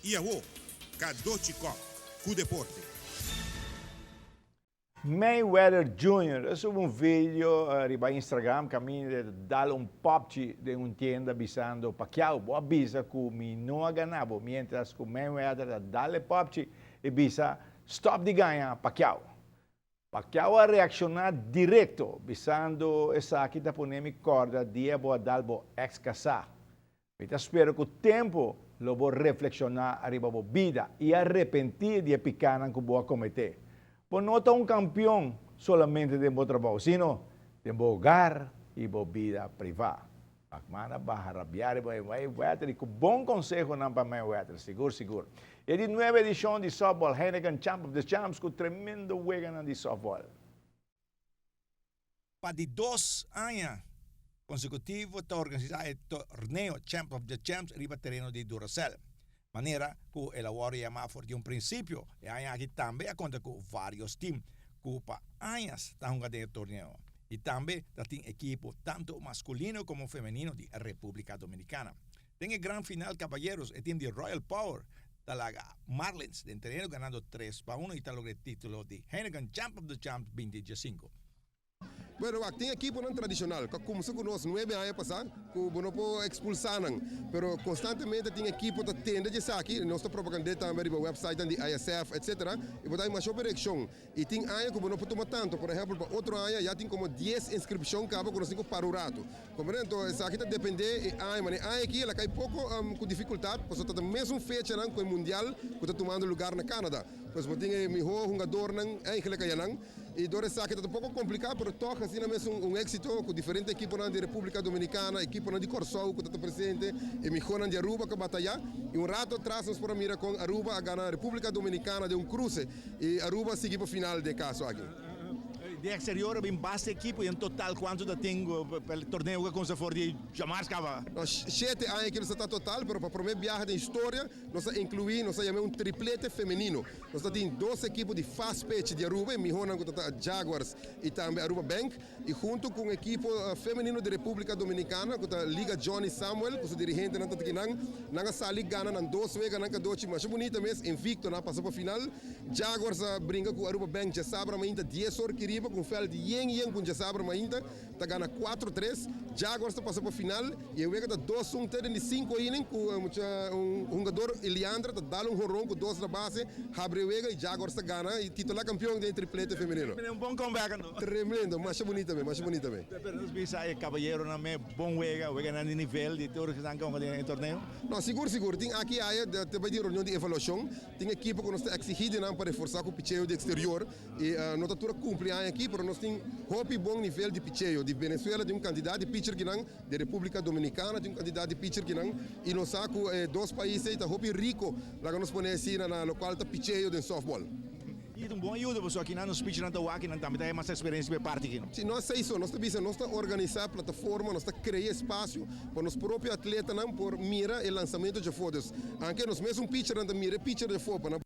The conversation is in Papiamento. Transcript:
I awo, Cadochi Kock ku deporte. Mayweather Jr. a subi un video riba Instagram caminda ta dal un popchi den un tienda bisando, Pacquiao, bo a bisa cu mi no a gana bo, mientras cu Mayweather ta dal e popchi y bisa, Stop di gaña, Pacquiao. Pacquiao a reacciona directo, bisando, Esaki ta pone mi corda dia bo a dal bo ex casa. Mi ta spera ku tempu lo bo reflekshoná ariba bo bida i arepentí di e pikánan ku bo a kometé. Bo no ta un kampion solamente den bo trabou, sino den bo hogar i bo bida privá. Pacman a baha rabiá riba e Mayweather i ku bon konsehonan pa Mayweather, sigur sigur. E di nuebe edishon di Softball Heineken Champ of the Champs ku tremendo weganan di softball. Pa di dos aña konsekutivo ta organisá e torneo Champ of the Champs riba tereno di Duracell. Manera ku el a wòrdu yamá for di un prinsipio, e aña aki tambe a konta ku vários tim ku pa añas ta hunga den e torneo i tambe ta tin ekipo tantu maskulino komo femenino di Repúblika Dominikana. Den e gran final Caballeros, e tim di Royal Power ta laga Marlins den tereno ganando 3-1 i ta logra e título di Heineken Champ of the Champs 2015. Bueno, wak, tin ekiponan tradishonal ku a kumsa ku nos nuebe aña pasá ku bo no por ekspulsá nan, pero konstantemente tin ekipo ta tende di esaki, nos ta propagand'é tambe riba wèpsaitnan di ISF etsetera, i bo ta haña masha hopi reakshon. I tin aña ku bo no por tuma tantu, por ehèmpel pa otro aña ya tin komo dies inskripshon kaba ku nos tin ku para un ratu. Komprende? Anto esaki ta dependé e aña, ma e aña aki el a kai poko ku difikultat pasobra ta ta mesun fechanan ku e mundial ku ta tumando lugar na Canada. Pues bo tin e mihó hungadornan eigenlik ayanan. I dor esaki ta un poko kompliká, pero tòg asina mes un éksito ku diferente ekiponan di Repúblika Dominikana, ekiponan di Kòrsou ku ta ta presente, e mihónan di Aruba ku a batayá. I un rato atras nos por a mira kon Aruba a gana Repúblika Dominikana den un kruse i Aruba a sigui pa final den e kaso aki. Di eksterior a bin basta ekipo i en total kuantu ta tin pa e torneo ku a kumsa for di djamars kaba? No, shete aña ki nos ta ta total, pero pa promé biaha den historia nos a inkluí, nos a yam'é un triplete femenino. Nos ta tin dos ekipo di fast pitch di Aruba, e mihonan ku ta ta Jaguars i tambe Aruba Bank, i huntu ku un ekipo femenino di Republika Dominikana ku ta Liga Johnny Samuel ku su dirigentenan ta taki nan. Nan a sali gana nan dos weganan kadochi masha bunita mes, invicto nan a pasa pa final. Jaguars a bringa ku Aruba Bank djasabra mainta dies or kiriba ku un veld yen yen ku un djasabra mainta ta gana kuatro tres. Jaguars ta pasa pa final i e wega ta dos un te den di sinku inning ku mucha un hungador Iliandra ta dal un honron ku dos na base habri e wega i Jaguars ta gana i titula kampion den e triplete femenino. Un bon comeback anto. Tremendo, masha bunita me, masha bunita me. Pero nos bisa e kabayeronan me bon wega, weganan di nivel di tur esnan ku a hunga den e torneo. No, sigur sigur. Tin aki aya ta bai tin reunion di evaluashon. Tin ekipo ku nos ta eksigí di nan pa reforsá ku picheo di eksterior. I no ta tur a kumpli aña aki, pero nos tin hopi bon nivel di picheo. Di Venezuela tin un kantidat di picher kinan, di Repúblika Dominikana tin un kantidat di picher kinan, i nos sa ku e dos pais ei ta hopi riko, laga nos pone asina, na lokual ta picheo den sòftbòl. I ta un bon ayuda pasobra kinan nos pichernan ta wak i nan tambe ta haña mas eksperensia pa e parti aki. Si, no esei so. Nos ta bisa nos ta organisá plataforma, nos ta krea espasio pa nos propio atletanan por mira e lansamentu djafó. Dus, anke nos mesun pichernan ta mira e picher djafó pa nan.